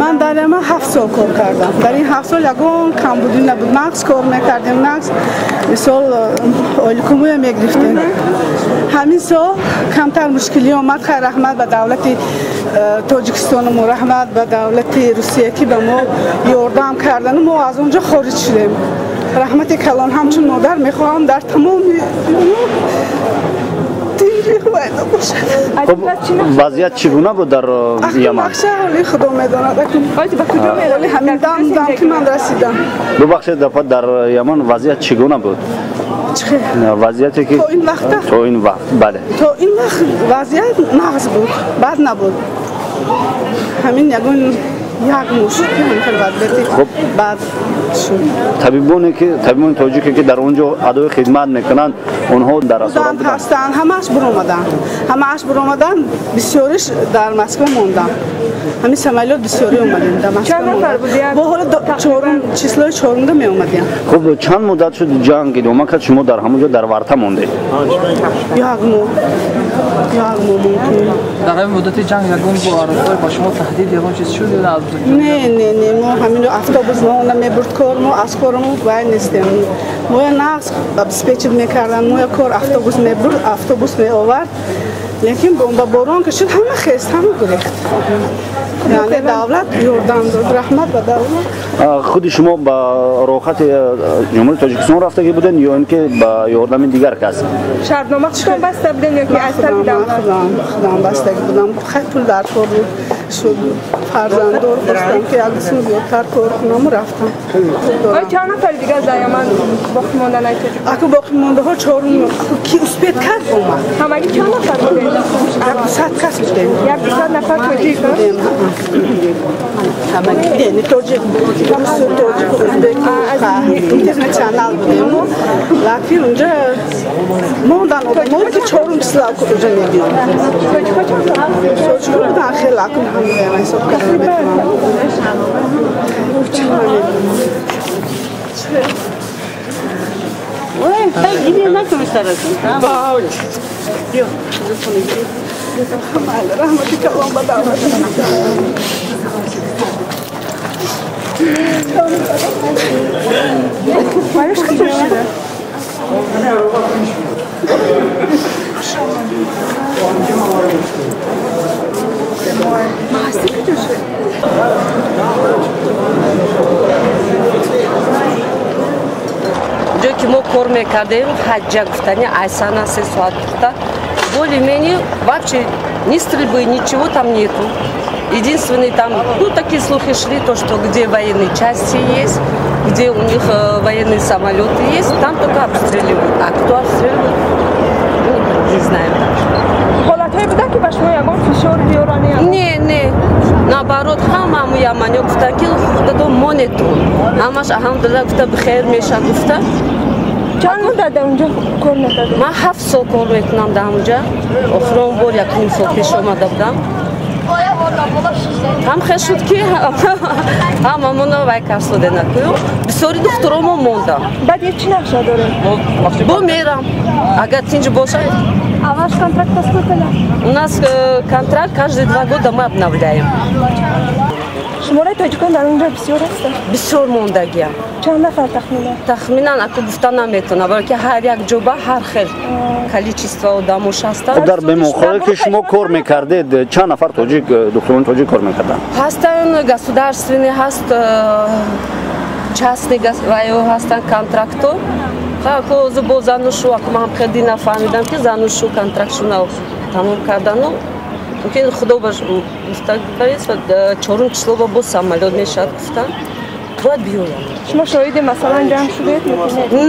Ман дар Яман 7 сол кор кардам. Дар ин 7 сол ягон камбудӣ набуд. Нақс кор мекардем, нақс мисол ойликумоя мегирифтем. Ҳамин сол камтар мушкилӣ омад. Хайр, раҳмат ба давлати Тоҷикистону раҳмат ба давлати Русия, ки ба мо ёрдам кардану мо аз он ҷо хориҷ шудем. Раҳмати калон ҳамчун модар мехоҳам дар тамоми вазъият чӣ гуна буд дар Яман? Нақша ҳоли Худо медонад. Ҳоли ҳамин дам дам ки ман расидам. Бубахшед, дар Яман вазъият чӣ гуна буд? Вазъияте ки то ин вақт, то ин вақт, бале, то ин вақт вазъият нағз буд, бад набуд. Ҳамин ягон як моҳ шуд ки ҳамин хел вазъияти бад шуд. Табибоне ки табибони тоҷике ки дар он ҷо адои хидмат мекунанд, онҳо дар асорат буданд? Ҳастанд, ҳамааш буромаданд, ҳамааш буромаданд, бисёриш дар Москва монданд. Ҳамин самолёт бисёрӣ омадем дар Москва. Бо ҳоли чорум числои чорумда меомадем. Хуб, чанд муддат шуд ҷанг идома кард, шумо дар ҳамон ҷо дар варта мондед? Як моҳ, як моҳ мумкин. Дар ҳамин муддати ҷанг ягон бо аэропорт ба шумо таҳдид ягон чиз шуд ё не? Не, не, мо ҳамин автобус мо мебурд кор, мо аз кормо вай нестем. Моя нағз обеспечить мекарданд, моя кор автобус мебурд, автобус меовард. Лекин бомбаборон ки шуд, ҳама хест, ҳама гурехт. Яъне давлат ёрдам дод, раҳмат ба давлат. Худи шумо ба роҳати Ҷумҳурии Тоҷикистон рафтагӣ будед ё ин ки ба ёрдами дигар кас? Шартнома худтон баста будед ё ки аз тарафи давлат? Худам бастагӣ будам. Хай, пул дар кор буд, шуд, фарзанддор, хостам ки як қисм зиёдтар кор кунаму рафтам. Оё чанд нафари дигар дар Яман боқӣ мондан ай тоҷик? Аку боқимондаҳо чорум ки успеть кард омад. Ҳамагӣ чанд нафар будед? 100 кас будем. 100 нафар тоҷик? Ҳамагӣ не тоҷик, русу, тоҷик, узбек, интернационал будем. Лакин унҷа мондан одамое ки чорум числа уже мебиён. Тоҷикҳо будан хеле, акун ҳамаям ҳисоб карда наметавонам. Раҳмати калон ба давлат. Ҷое ки мо кор мекардем, ҳаҷҷа гуфтани айсана 3 соат гуфта, более-менее вообще ни стрельбы, ничего там нету. Единственные там, ну, такие слухи шли, то, что где военные части есть, где у них военные самолеты есть, там только обстреливают. А кто обстреливает, ну, не знаем даже. Не, не, наоборот, ҳамаму яманё гуфтан ки худатон монетун. Ҳамаш алҳамдулилла гуфта бихайр меша гуфта. Чанд муддат дар онҷо кор мекардед? Ман 7 сол кор мекунам дар ҳамонҷа. Охирон бор 1,5 сол пеш омада будам. Ҳам хел шуд ки ҳамамоно вай карсоде накӯ. Бисёри духтуро мо мондам. Баъд чӣ нақша доред? Бо мерам. Агар тинҷ бошад. А ваш контракт по сколько лет? У нас контракт каждые 2 года мы обновляем. Шумораи тоҷикон дар онҷо бисёр ҳастанд? Бисёр мондагиам. Чанд нафар тахминан? Тахминан аку гуфта наметавонам, барои ки ҳар як ҷоба ҳар хел количество одамош ҳастанд. Хуб, дар беморхонае ки шумо кор мекардед, чанд нафар тоҷик, духтурони тоҷик кор мекарданд? Ҳастанд государственный, ҳаст частный, вайо ҳастанд контрактор. Ҳозир бо занушу, аку ман хеле нафаҳмидам ки занушу контрактшуна тамом кардану. Мумкин худо гуфта чорум число бо самолёт мешавад гуфтан. Бояд биёям. Шумо шоҳиди масалан ҷанг шудед?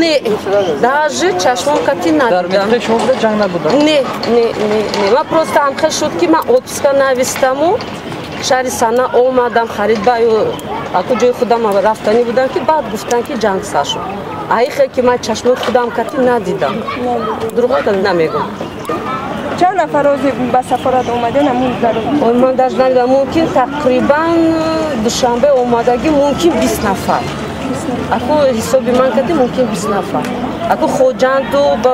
Не, даже чашмом кати надидам. Дар минтақаи шумо буда ҷанг набуда? Не, не, не, не. Ман просто ҳамхел шуд ки ман отпуска навистаму шаҳри Сана омадам, харид ба аку ҷои худам рафтанӣ будам ки баъд гуфтан ки ҷанг сар шуд. Аихе ки ман чашмои худам кати надидам. Дурӯғ намегӯм. Чанд нафар ҳозир ба сафорат омаден? Ман даже намедонам, мумкин тақрибан Душанбе омадагӣ мумкин 20 нафар. Аку ҳисоби ман кардем, мумкин 20 нафар. Аку Хоҷанду ба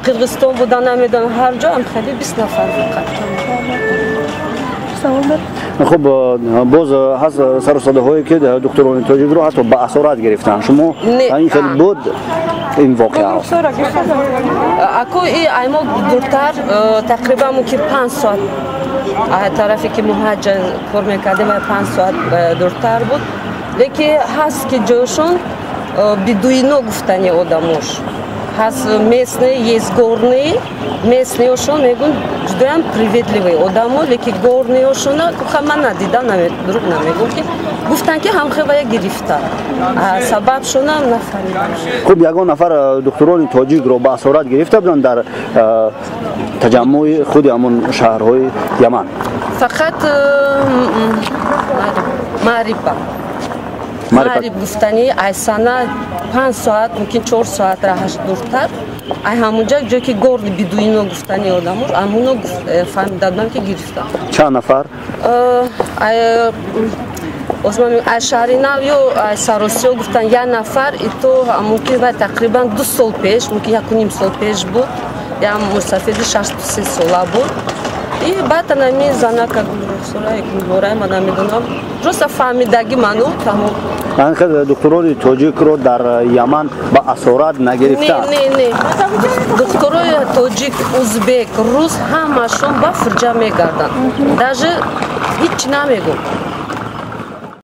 Қирғизистон буда намедонам, ҳар ҷо ам хеле 20 нафар фақат. Савол доред? Хуб, боз ҳаст сару садоҳое, ки духтурони тоҷикро ҳатто ба асорат гирифтанд. Шумо ин хел буд ин воқеа? Ако и аймо дуртар, тақрибан мумкин 5 соат тарафе ки мо ҳаҷа кор мекардем, 5 соат дуртар буд. Лекин ҳаст, ки ҷойшон бедуино гуфтани одамош ҳаст, местные есть, горные. Местный ошон мегӯн, ҷудоям приветливый одамо, лекин горный ошона ман надидам, дурӯғ намегӯм, ки гуфтанд, ки ҳамхевая гирифта, сабабшона нафаҳмидам. Хуб, ягон нафар духтурони тоҷикро ба асорат гирифта буданд дар таҷаммӯи худи ҳамон шаҳрҳои Яман? Фақат Мариба, Мариб гуфтани, айсана 5 соат, мумкин 4 соат раҳаш дуртар, ай ҳамунҷа ҷое ки горди бедуино гуфтани одамо, ҳамуно фаҳмида будам, ки гирифтам. Чанд нафар? Аз шаҳри нав ё Саросиё гуфтан, як нафар, и то мумкин вай тақрибан 2 сол пеш, мумкин 1,5 сол пеш буд. Як мусафиди 63 сола буд. И баъд анами занака Гулбора, ман намедонам, просто фаҳмидаги ману тамом. Духтурони тоҷикро дар Яман ба асорат нагирифтанд? Не, не, духтурои тоҷик, узбек, рус, ҳамашон ба фирҷа мегарданд, даже ҳеҷ намегум.